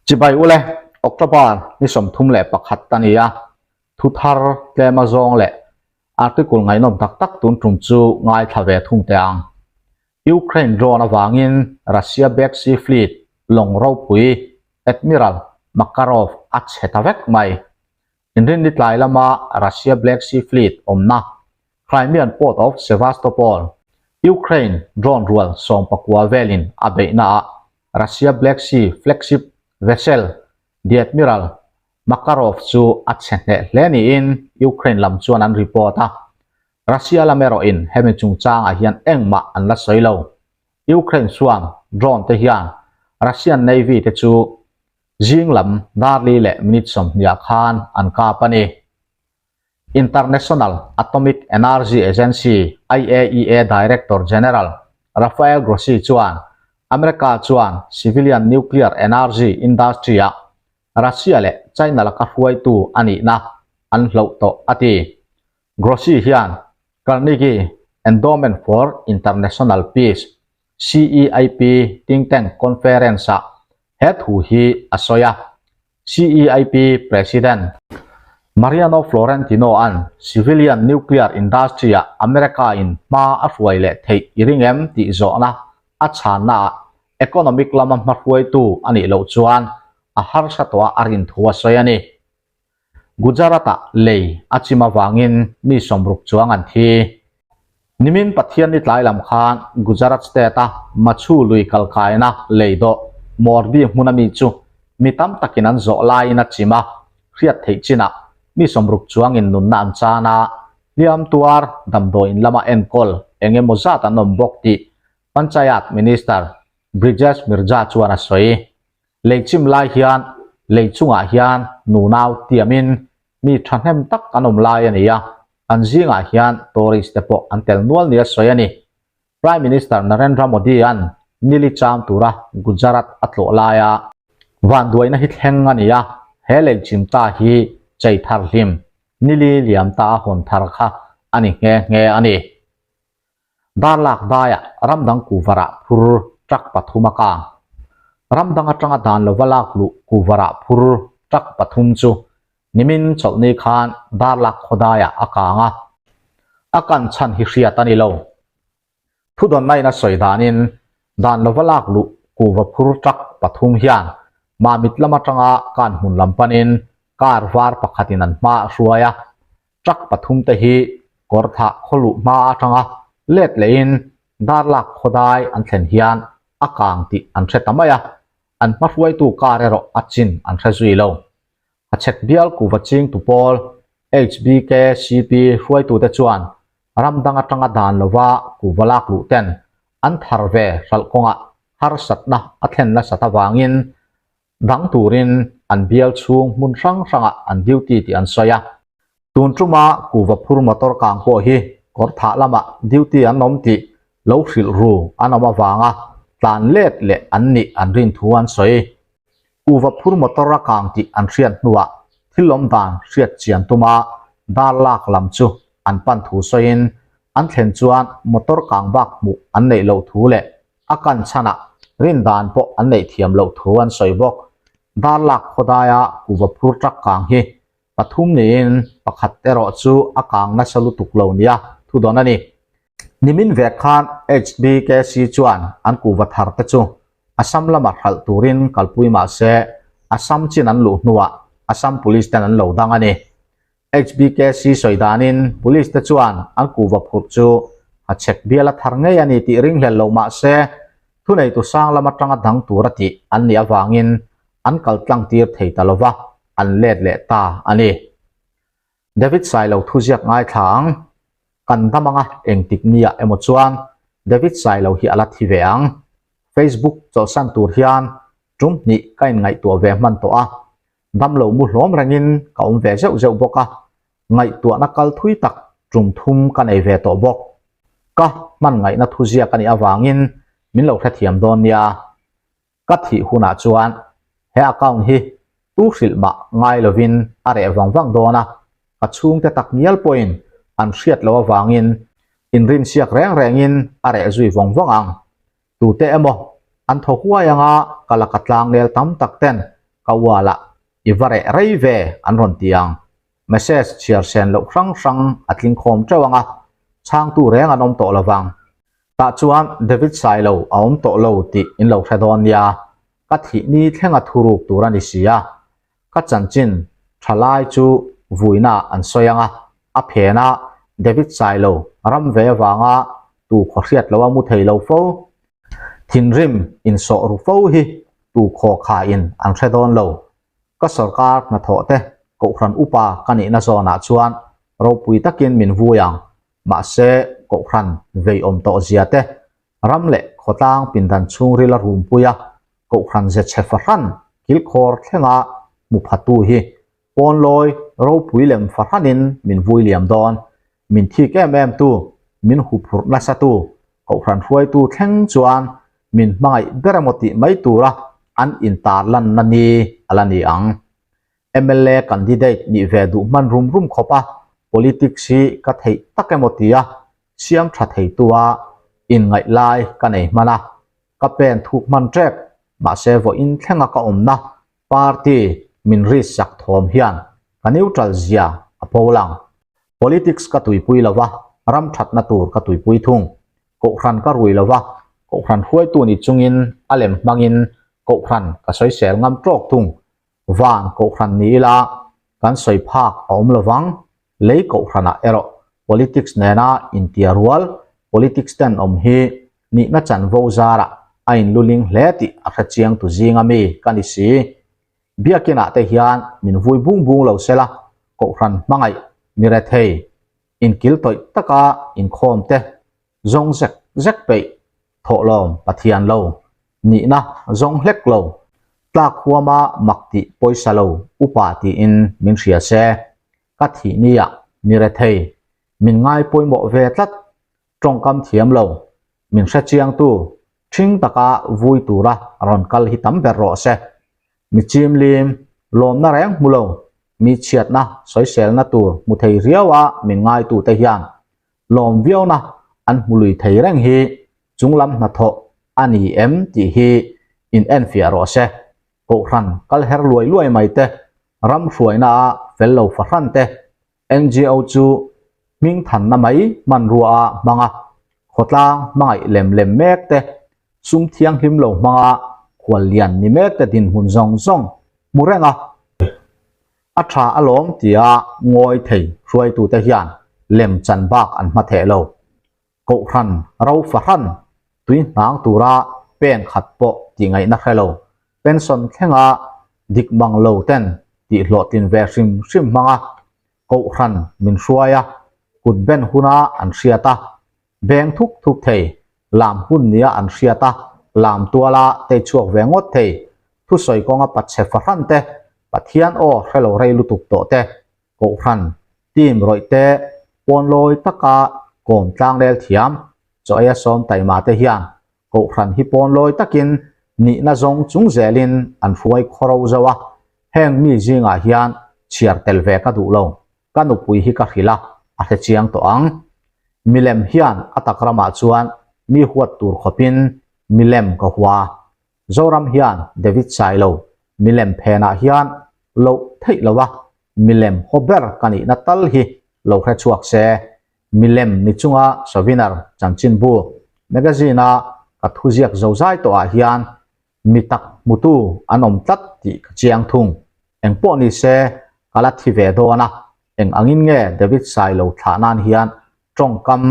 Chibai ule, October ni 31 a ni a, thu thar tlem a zawng leh article ngaihnawm tak tak tun tum chu ngaithla ve thung teh ang. Ukraine drone avangin Russia Black Sea Fleet lawng ropui Admiral Makarov a chhe ta vek mai. Inrinni tlai lama Russia Black Sea Fleet awmna Crimean Port of Sevastopol, Ukraine drone rual 19 velin a beihnaah Russia Black Sea flagship vessel The Admiral Makarov chu a chhe hneh hle niin Ukraine lam chuan an report a. Russia lam erawhin hemi chungchangah hian engmah an la sawi lo. Ukraine chuan drone te hian Russian Navy te chu zing lam dar li leh minute 20 ah khan an kap a ni. International Atomic Energy Agency, IAEA, Director General Rafael Grossi chuan America chuan civilian nuclear energy industry-ah Russia leh China laka hruaitu a nihna an hloh tawh a ti. Grossi hian Carnegie Endowment for International Peace, CEIP, think tank conference-ah he thu hi a sawi a. CEIP President Mariano Florentino-a'n civilian nuclear industry-ah America-in hma a hruai leh theih i ring em tih zawhna a chhannaah economic lama hmahruaitu a nih loh chuan a harsa tawh a a rin thu a sawi a ni. Gujarat-ah lei a chim avangin mi 60 chuang an thi. Nimin Pathianni tlai lam khan Gujarat state-a Machu lui kalkaina lei dawh Morbi hmuna mi chu mi tam takin an zawh laiin a chim a, hriat theih chinah mi 60 chuangin nunna an chan a, hliam tuar damdawiin lama enkawl eng emaw zat an awm bawk tih Panchayat Minister Brijesh Mirja chuan a sawi. Lei chim lai hian lei chungah hian nunau tiamin mi thahnem tak an awm lai a ni a, an zingah hian tourist te pawh an tel nual nia sawi a ni. Prime Minister Narendra Modi-a'n nili cham tura Gujarat a tlawh laia vanduaina hi thleng a ni a, he lei chim ta hi chei thar hlim nili liam ta a hawn thar kha a ni nghe nghe a ni. Darlak daiah ramdang kuvarah phur truck pathum a kang. Ramdang atanga dan lova lak luh kuvarah phur truck pathum chu nimin chawlhni khan Darlak khawdaiah a kang a, a kan chhan hi hriat a ni lo. Thudawnnain a sawi danin dan lova lak luh kuva phur truck pathum hian Mamit lam atanga kan hmun lam panin car var pakhatin an hma a hruai a, Truck pathum te hi kawr thah khaw luh hma atanga let lehin darlak khawdai an thlen hian a kang tih an hre ta mai a, an hmahruaitu car erawh a chin an hre zui lo. Hachhek bial kuva chingtu pawl HBKCP hruaitute chuan ram dang atanga dan lova kuva lak luh ten an thar ve hralh kawngah harsatna a thlen nasat avangin Dang turin an bial chhung hmun hrang hrangah an duty tih an sawi a. Tun tuma kuva phur motor kang pawh hi kawr thah lamah duty an awm tih lo hrilh ru an awm avanga tlan let leh an nih an rin thu an sawi. Kuva phur motor a kang tih an hriat hnuah thil awm dan hriat chian tuma dar lak lam chu an pan thu sawiin an thlen chuan motor kang bak hmuh an neih loh thu leh A kan chhanah rin dan pawh an neih thiam loh thu an sawi bawk. Darlak khawdaia kuva phur truck kang hi pathum niin pakhat erawh chu a kang nasa lutuk lo nia thu dawn a ni. Nimin vek khan HBKC chuan an kuva thar te chu Assam lama hralh turin kalpui mah se Assam chin an luh hnuah Assam Police ten an lo dang a ni. HBKC sawi danin Police te chuan an kuhva phurh chu a chhek bial a thar ngei a ni tih ringhlel lo mah se thuneitu sang lam atanga dang tura tih an nih avangin an kal tlang tir thei ta lova an let leh ta a ni. David Sailo thuziak ngaithla ang, kan dam anga engtik nia emaw chuan David Sailo hi a la thi ve ang. Facebook chawlhsan tur hian tum hnih ka inngaihtuah ve hman tawh a, Damlo mu hlawm rengin ka awm ve zeuh zeuh bawk a, ngaihtuahna kal thui tak tum thum ka nei ve tawh bawk. Ka hman ngaihna thuziak a nih avangin min lo hrethiam dawn nia. Ka thih hunah chuan he account hi tu hrilh mah ngai lovin a reh vang vang dawn a, ka chhungte tak ngial pawhin an hriat loh avangin inrinsiak reng rengin a reh zui vawng vawng ang. Tute emaw an thaw huai anga ka laka tlangnel tam tak ten. Ka wall-ah i va reh rei ve an rawn ti ang. Message chhiar sen loh hrang hrang a tling khawm teuh ang a, chhangtu reng an awm tawh lo vang. Tah chuan David Sailo a awm tawh lo tih in lo hre dawn nia, ka thih ni thlenga thuruk tur a ni si a. Ka chanchin tha lai chu vuina an sawi ang a, a phen a, David Sailo ram ve avanga tu khaw hriat loa mu thei lo fo. Thinrim insawh ru fo hi tu khaw khain an hre dawn lo. Ka sorkar hnathawh te Kohhran upa ka nihna zawnah chuan ropui takin min vui ang, mahse Kohhran vei awm tawh zia te ram leh khawtlang pindan chhungril a rumpui a, Kohhran ze chhe fahran kilkhawr thlenga hmu phatu hi pawnlawi ropui lem fahranin min vui liam dawn. Min thik em em tu, min huphurh nasa tu, Kohhran hruaitu thleng chuan min hmangaih ber emaw tih mai tura an intarlanna ni a la ni ang. Mla candidate nih ve duh hman rum rum khawp a, politics hi ka theih tak emaw tia siam tha theitua inngaih lai ka nei hman a, ka pen thuk hman tep, mahse vawiin thlenga ka awmna party min risk sak thawm hian ka neutral zia a pho lang. Politics ka tuipui lo va, ram thatna tur ka tuipui thung. Kohhran ka rui lo va, kohhran hruaitu ni chungin a lem hmangin kohhran ka sawisel ngam tawk thung. Van kohhran ni ila kan sawi phak a awm lo vang, lei kohhranah erawh politics nena intia rual, politics ten awm hi nihna chanvo zarah a inluling hle tih a hrechiang tu zinga mi ka ni si. Biakinah te hian min vui bung bung lo sela, kohhran hmangaih, mi rethei, inkil tawih taka inkhawm te zawng zek zek peih thawhlawm Pathian lo, nihna zawng hlek lo, tlak huama mak tih pawisa lo upa tiin min hria se, ka thih nia mi rethei, min ngai pawimawh ve tlat, tawngkam thiam lo, min hre chiangtu, ṭhing taka vui tura rawn kal hi tam ber rawh se. Mi chimlim, lawmna reng hmu lo, mi chhiatna sawiselna tur hmu thei riaua min ngaitute hian lawm viauna an hmu lui thei reng hi chunglam hnathawh a ni em tih hi in enfiah rawh se. Kohhran kal her luai luai mai te, ram hruaina a fel lo fahran te, NGO chu hmingthanna mai hmanrua a hmang a, khawtlang hmangaih lem lem mek te, sum thianghlim lo hmanga khuallian ni mek te dinhmun zawng zawng hmu reng a. A tha alawm tia ngawi thei hruaitute hian lem chan bak an hma theh lo. Kohhran ro fahran tui hnang tura pen khat pawh tih ngaihna hre lo. Pension thlenga dik mang lo ten tih hlawhtlin ve hrim hrim hmanga kohhran min hruai a, kut ben huna an hriat a, beng thuk thuk thei, lam hun nia an hriat a, lam tuala tei chhuak ve ngawt thei, thusawi kawnga pachhe fahran te, Pathian aw hre lo rei lutuk tawh te, kohhran, team rawih te, pawnlawi taka kawm tlangrel thiam, chaw eia sawm taima te hian kohhran hi pawnlawi takin nihna zawng chung zelin an hruai khawro zo a, heng mi zingah hian chhiar tel ve ka duh lo. Ka nupui hi ka hrilh a, a hre chiang tawh ang. Milem hian a tak ramah chuan mi huat tur khawpin milem ka hua. Zoram hian David Sailo milem phenah hian loh theih lo a, milem haw ber ka nihna tal hi lo hre chhuak se. Milem ni chunga Souvenir chanchinbu magazine-a ka thuziak zozai tawhah hian Mi tak hmutu an awm tlat tih ka chiang thung. Eng pawh ni se, ka la thi ve dawn a, eng angin nge David Sailo thlah nan hian tawngkam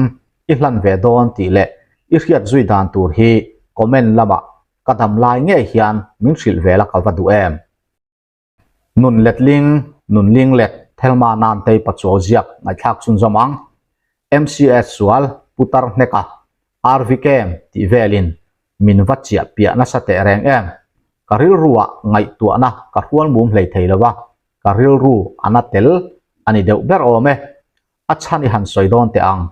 i hlan ve dawn tih leh i hriat zui dan tur hi comment lamah ka dam lai ngei hian min hrilh ve la ka va duh em. Nun letling, nun ling let, Thelma Nantei Pachuau ziak ngaihthlak chhunzawm ang. MCS sual, Putar hneka, RV Kem tih velin min va chiah piah nasa teh reng em. Ka rilruah ngaihtuahna ka hrual mum hlei thei lo va, ka rilru a na tel a ni deuh ber awm e. A chhan i han sawi dawn teh ang.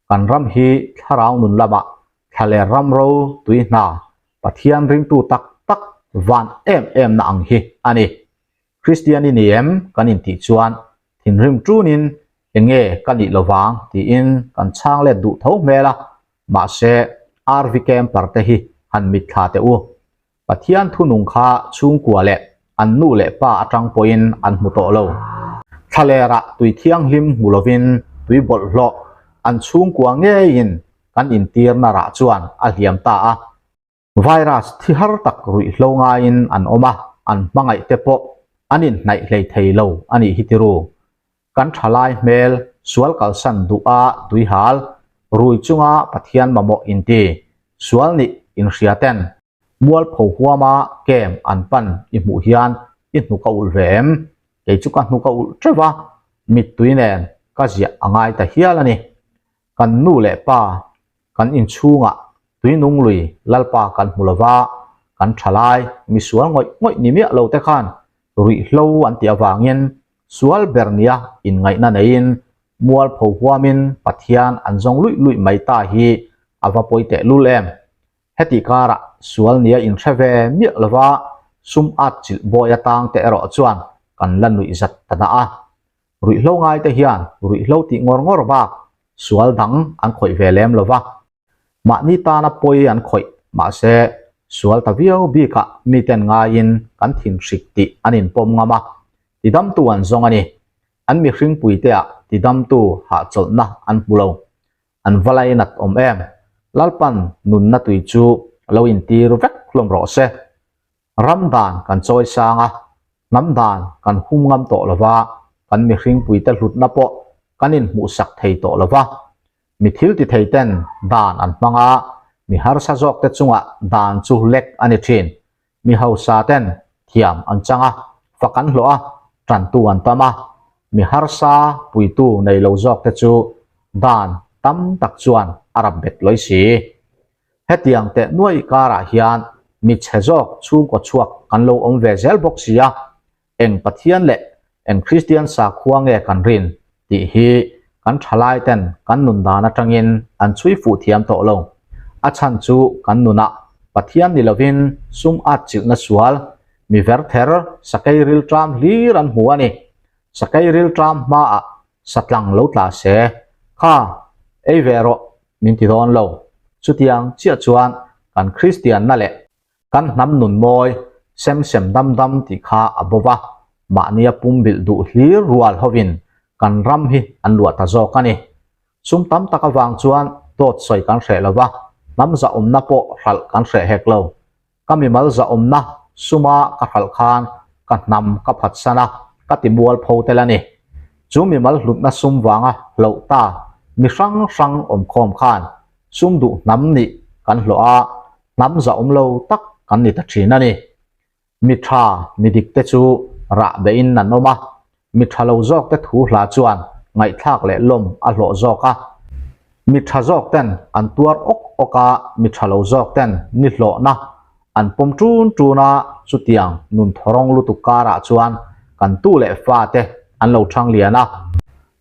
Kan ram hi thlarau nun lamah thlaler ram ro tui hna Pathian ringtu tak tak van em em na ang hi a ni. Kristian i ni em kan intih chuan thinrim tunin enge ka nih lovang tiin kan chhang let duh tho hmel a, mahse RV camper te hi han mitthla teh u. Pathian thunung kha chhungkua leh. An nu leh pa atang pawhin an hmu tawh lo. Thlalerah tui thianghlim hmu lovin tui bawlhhlawh an chhungkua ngeiin kan intirna rah chuan a hliam ta a. Virus thi har tak ruihhlo ngaiin an awm a, an hmangaih te pawh an inhnaih hlei thei lo a nih hi tiru. Kan thalai hmel sual kalsan duh a tuihal, rui chunga Pathian mamawh inti, sual nih inhria ten Mualpho huama kem an pan i hmuh hian i hnuk a ulh ve em? Kei chu ka hnuk a ulh teuh a, mittui nen ka ziah a ngai ta hial a ni. Kan nu leh pa kan inchhungah tuinung lui Lalpa kan hmu lova, kan thalai misual ngawih ngawih ni miah lo te khan ruihhlo an tih avangin sual ber nia inngaihna neiin mualpho huamin Pathian an zawng luih luih mai ta hi a va pawi tehlul em? Heti karah sual nia inhre ve miah lova sum at chilh bawi atang te erawh chuan kan la nuih zat ta dah a. Ruihhlo ngai te hian ruihhlo tih ngawr ngawr bak sual dang an khawih ve lem lova. Mahni tana pawi an khawih mahse sual ta viau bikah miten ngaiin kan thinhrik tih an inpawm ngam a, tidamtu an zawng a ni. An mihring puiteah tidamtu hahchawlhna an hmu lo. An va lainat awm em? Lalpan nunna tui chu lo intir vek hlawm rawh se. Ram dan kan chawi sang a, hnam dan kan hum ngam tawh lo va, kan mihringpuite hlutna pawh kan inhmuhsak thei tawh lo va. Mi thil ti thei ten dan an hmang a, mi harsa zawkte chungah dan chu lek a ni thin. Mi hausa ten thiam an chang a, fak an hlawh a, tantu an tam a, mi harsa puitu nei lo zawk te chu dan tam tak chuan a rap bet lawi si. Hetiang teh nuai karah hian mi chhe zawk chhungkaw chhuak kan lo awm ve zel bawk si a, eng Pathian leh eng Kristian sakhua nge kan rin tih hi kan thalai ten kan nun dan atangin an chhui fuh thiam tawh lo. A chhan chu kan nunah Pathian ni lovin sum at chilhna sual, mi ver ther, sakei rilṭam hlir an hmu a ni. Sakei rilṭam hmaah satlang lo tla se, Kha, ei ve rawh, min ti dawn lo. Chutiang chiah chuan kan Kristianna leh Kan hnam nun mawi, sem sem dam dam tih kha a bo va, mahnia pumbilh duh hlir rual hovin kan ram hi an luah ta zawk a ni. Sum tam tak avang chuan dawt sawi kan hreh lo va, hnam zahawmna pawh hralh kan hreh hek lo. Ka mimal zahawmna suma ka hralh khan ka hnam ka phatsan a, ka ti mualpho tel a ni. Chu mimal hlutna sum vanga hloh ta mi hrang hrang awmkhawm khan sum duh hnam nih kan hlawh a, hnam zahawm lo tak kan ni ta thin a ni. Mi tha, mi dik te chu rah behin an awm a, mi tha lo zawk te thu hla chuan ngaihthlak leh lawm a hlawh zawk a. Mi tha zawk ten an tuar awk awk a, mi tha lo zawk ten ni hlawhna an pawm tun tun a, chutiang nun thawrawng lutuk karah chuan kan tu leh fa te an lo thang lian a.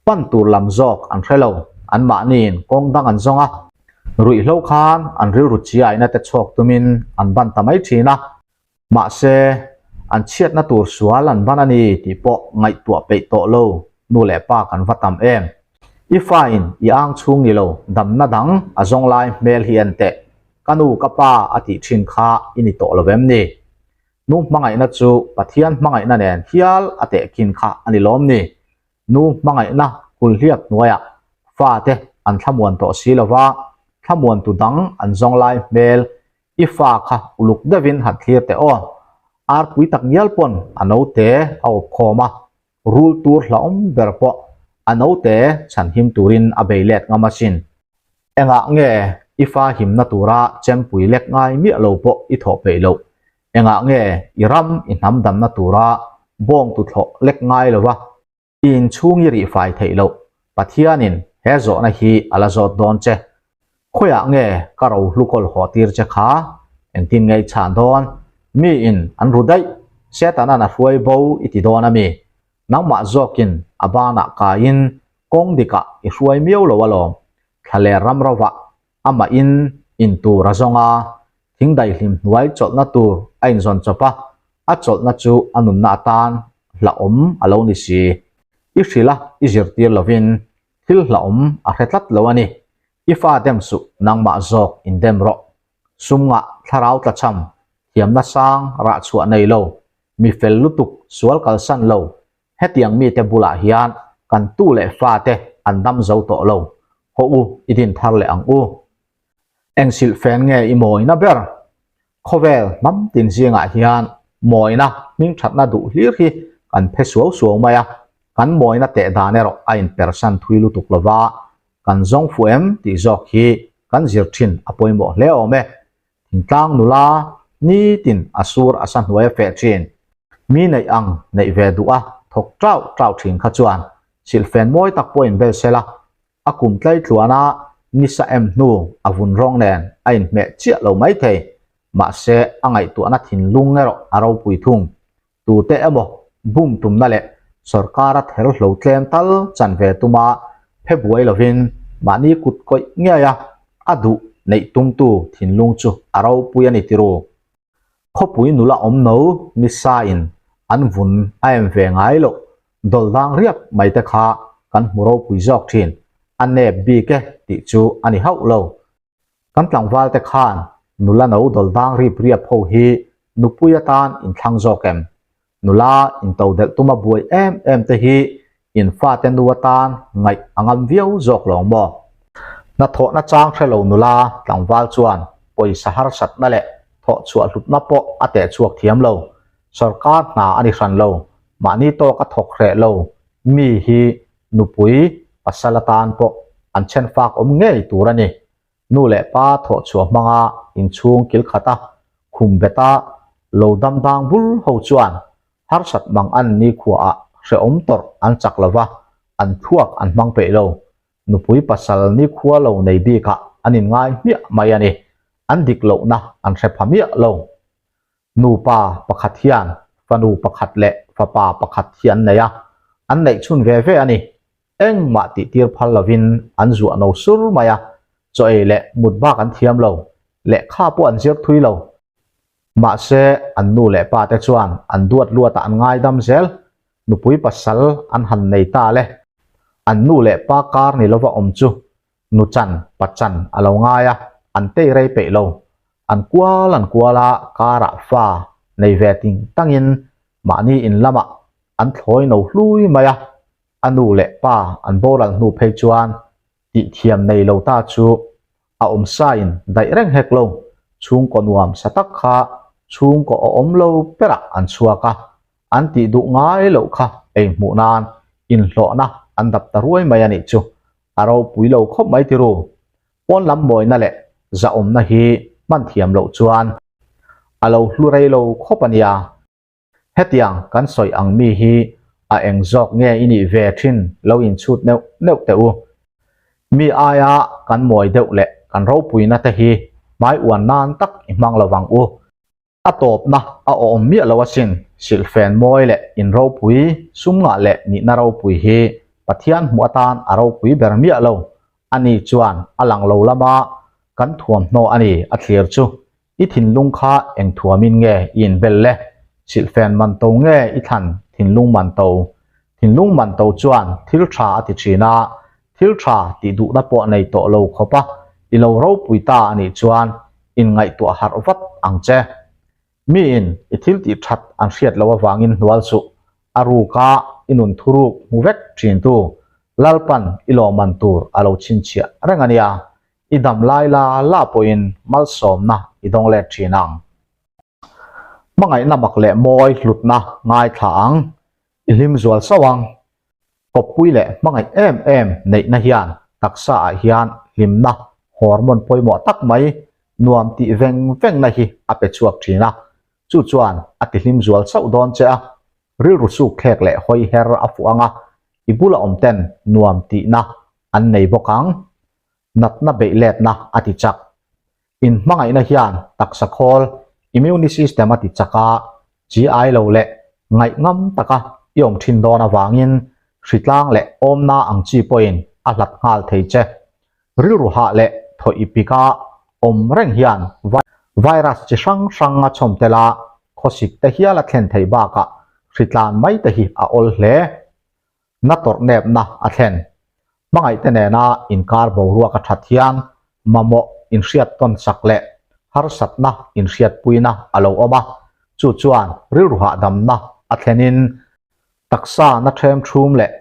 Pan tur lam zawk an hre lo, anmahniin kawng dang an zawng a, ruihhlo khan an rilru chiaina te chhawk tumin an ban ta mai thin a, mahse an chhiatna tur sual an ban a ni tih pawh ngaihtuah peih tawh lo nu leh pa kan va tam em. I fain i ang chhung ni lo damna dang a zawng lai hmel hi en teh, ka nu ka pa a tih thin kha i ni tawh lo vem ni? Nu hmangaihna chu Pathian hmangaihna nen hial a tehkhin kha a ni lawm ni? Nu hmangaihna kulhliak hnuaiah fate an thlamuan tawh si lova, thlamuantu dang an zawng lai hmel i fa kha uluk deuhin han thlir teh aw. Arpui tak ngial pawn a note a awp khawm a, rul tur hlauhawm ber pawh a note chhanhim turin a bei let ngam asin. Engah nge i fa himna tura chempui lek ngai miah lo pawh i thawh peih loh? Engah nge i ram i hnam damna tura bawng tu thlawh lek ngai lova i inchhung i rih fai theih loh? Pathianin he zawhna hi a la zawt dawn che. Khawiah nge ka ro hlu kawl haw tir che kha? Engtin nge i chhan dawn? Miin an ru daih, Setanan a hruai bo i ti dawn a mi? Nangmah zawkin a banah kaiin kawng dikah i hruai miau lo alawm. Thla leh ram rovah amahin in tur a zawng a, thing daihlim hnuai chawlhna tur a inzawn chawp a, a chawlhna chu a nunna atan hlauhawm a lo ni si. I hrilh a, i zirtir lovin thil hlauhawm a hre tlat lo a ni. I fa dem suh, nangmah zawk in dem rawh. Sum ngah thlarau tlachham, thiamna sang rah chhuah nei lo. Mi fel lutuk sual kalsan lo hetiang mite bulah hian kan tu leh fate an dam zo tawh lo. Haw u i din thar leh ang u. Eng silhfen nge i mawina ber? Khawvel hnam tin zingah hian mawina hmingthatna duh hlir hi kan phe suau suau mai a, kan mawina teh dan erawh a inpersan thui lutuk lova, kan zawng fuh em tih zawk hi kan zir thin a pawimawh hle awm e. Thingtlang nula nitin a sur a sa hnuai a feh thin. Mi neih ang neih ve duh a thawk tau tau thin kha chuan silhfen mawi tak pawh inbel sela a kum tlai tluana nisa em hnu a vun rawng nen a inhmeh chiah lo mai thei. Mahse a ngaihtuahna thinlung erawh a ropui thung. Tute emaw bum tumna leh sorkara ther hlo tlem tal chan ve tuma phe buai lovin mahni kut kawih ngeia a duh neih tumtu thinlung chu a ropui a ni tiru. Khawpui nula awm no nisa in an vun a em ve ngai loh dawlh dang riap mai te kha kan hmu ropui zawk thin, a nep bik e tih chu a ni hauh lo. Kan tlangval te khan nula no dawlh dang rip riap ho hi nupui atan in thlang zawk em? Nula intodelh tuma buai em em te hi in fate nu atan ngaih a ngam viau zawk lawng maw? Hnathawhna chang hre lo nula tlangval chuan pawisa harsatna leh thawhchhuah hlutna pawh a teh chhuak thiam lo. Sorkar hna a ni hran lo, mahni tawk a thawk hreh lo mi hi nupui pasal atan pawh an chhenfak awm ngei tur a ni. Nu leh pa thawhchhuah hmanga inchhung kil khata khum beta lo damdang bul ho chuan harsat mang an nikhuaah hrehawm tawrh an chak lo va, an thluak an hmang peih lo. Nupui pasal nikhua lo nei bikah an inngai hmiah mai a ni. An dik lohna an hre pha miah lo. Nupa pakhat hian fanu pakhat leh fapa pakhat hi an nei a, an neih chhun ve ve a ni. Engmah tih tir phal lovin an zuah no sur mai a, chaw ei leh mut bak an thiam lo, lehkha pawh an zir thui lo. Mahse, an nu leh pa te chuan an duat luatah an ngaidam zel, nupui pasal an han nei ta le. An nu leh pa kar ni lova awm chu nu chan, pa chan a lo ngai a, an tei rei peih lo. An kual an kual a, karah fa nei ve ting tangin mahni in lamah an thlawi no hlui mai a, A nu leh pa an boral hnu phei chuan tih thiam nei lo ta chu a awm sa in daih reng hek lo, chhungkaw nuam sa tak kha chhungkaw awm lo perah an chhuak a, an tih duh ngai loh kha ei hmuh nan inhlawhna an dap ta ruai mai a nih chu, a ropui lo khawp mai tiru. Pawn lam mawina leh zahawmna hi hman thiam loh chuan a lo hlu rei lo khawp a nia. Hetiang kan sawi ang mi hi a eng zawk nge i nih ve thin lo inchhut neuh neuh teh u. Mi aia kan mawi deuh leh kan ropuina te hi hmai uan nan tak i hmang lo vang u. A tawpna a awm miah lo asin, silhfen mawi leh in ropui, sum ngah leh nihna ropui hi Pathian hmuh atan a ropui ber miah lo. Ani chuan a lang lo lama kan thuamhnaw a ni a thlir chu I thinlung kha eng thuamin nge i inbel le? Silhfen man to nge i thlan thinlung man to? Thinlung man to chuan thil tha a ti thin a, thil tha tih duhna pawh nei tawh lo khawp a, i lo ropui ta a nih chuan inngaihtuah harh vat ang che. Miin i thil tih that an hriat loh avangin hnual suh, a ruka i nun thuruk hmu vek thintu Lalpan i lawmman tur a lo chhinchhiah reng a nia. I dam lai la la pawhin malsawmna i dawng let thin ang. Hmangaihna mak leh mawi hlutna ngaithla ang, i hlim zual sauh ang. Kawppui leh hmangaih em em neihna hian taksa ah hian hlimna hormone pawimawh tak mai nuam tih veng vengna hi a pe chhuak thin a, chu chuan a ti hlim zual sauh dawn che a, rilru suk thlek leh hawi her a fuh ang a, i bula awm ten nuam tihna an nei bawk ang. Natna beih letna a ti chak. Inhmangaihna hian taksa khawl, immune system, a ti chak a, chi ai lo leh ngaih ngam taka i awm thin dawn avangin hritlang leh awmna ang chi pawhin a hlat nghal thei che. Rilru hah leh thaw i pika awm reng hian virus chi hrang hrang a chhawm tel a, khawsik te hial a thlen theih bakah hritlan mai te hi a awl hle. Na tawrh nepna a thlen. Hmangaihte nena inkar boruak a that hian mamawh inhriat tawn sak leh harsatna inhriatpuina a lo awm a. Chu chuan rilru hahdamna a thlenin taksa na ṭhem ṭhum leh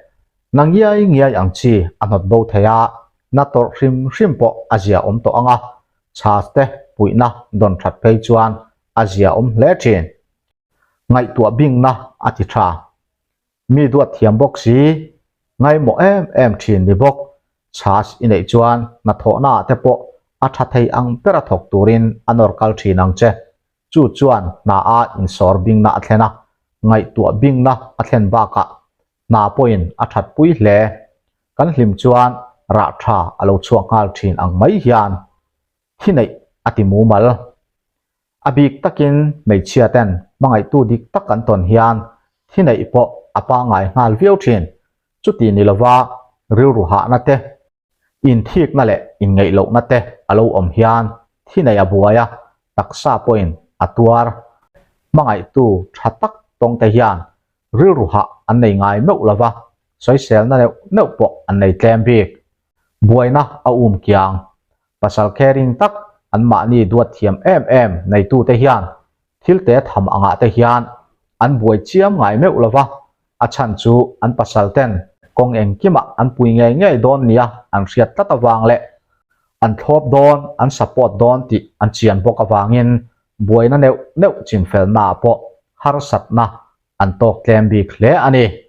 na ngiai ngiai ang chi a hnawt bo thei a, na tawrh hrim hrim pawh a zia awm tawh ang a, chhas te puihna dawn ṭhat phei chuan a zia awm hle ṭhin. Ngaihtuah bingna a ti ṭha. Mi duat thiam bawk si, ngaimawh em em ṭhin ni bawk. Chhas i neih chuan hnathawhna ah te pawh a ṭha thei ang bera thawk turin a nawr kal ṭhin ang che. Chu chuan hna a insawr bingna a thlen a, ngaihtuah bingna a thlen bakah hna pawhin a ṭhatpui hle. Kan hlim chuan rah ṭha a lo chhuak nghal ṭhin ang mai hian thi neih a ti mumal. A bik takin hmeichhia ten hmangaihtu dik tak an tawn hian thi neih pawh a pangngai nghal viau thin. Chuti ni lova rilru hahna te, inthikna leh inngeihlohna te a lo awm hian thi neih a buai a, taksa pawhin a tuar. Hmangaihtu tha tak tawng te hian rilru hah an nei ngai meuh lova, sawiselna neuh neuh pawh an nei tlem bik. Buaina a um kiang. Pasal caring tak an mahni duat thiam em em neitute hian thil te tham angah te hian an buai chiam ngai meuh lova, a chhan chu an pasal ten kawng engkimah an pui ngei ngei dawn nia an hriat tlat avang leh an thlawp dawn, an support dawn tih an chian bawk avangin buaina neuh neuh chinfelnaah pawh harsatna an tawk tlem bik hle a ni.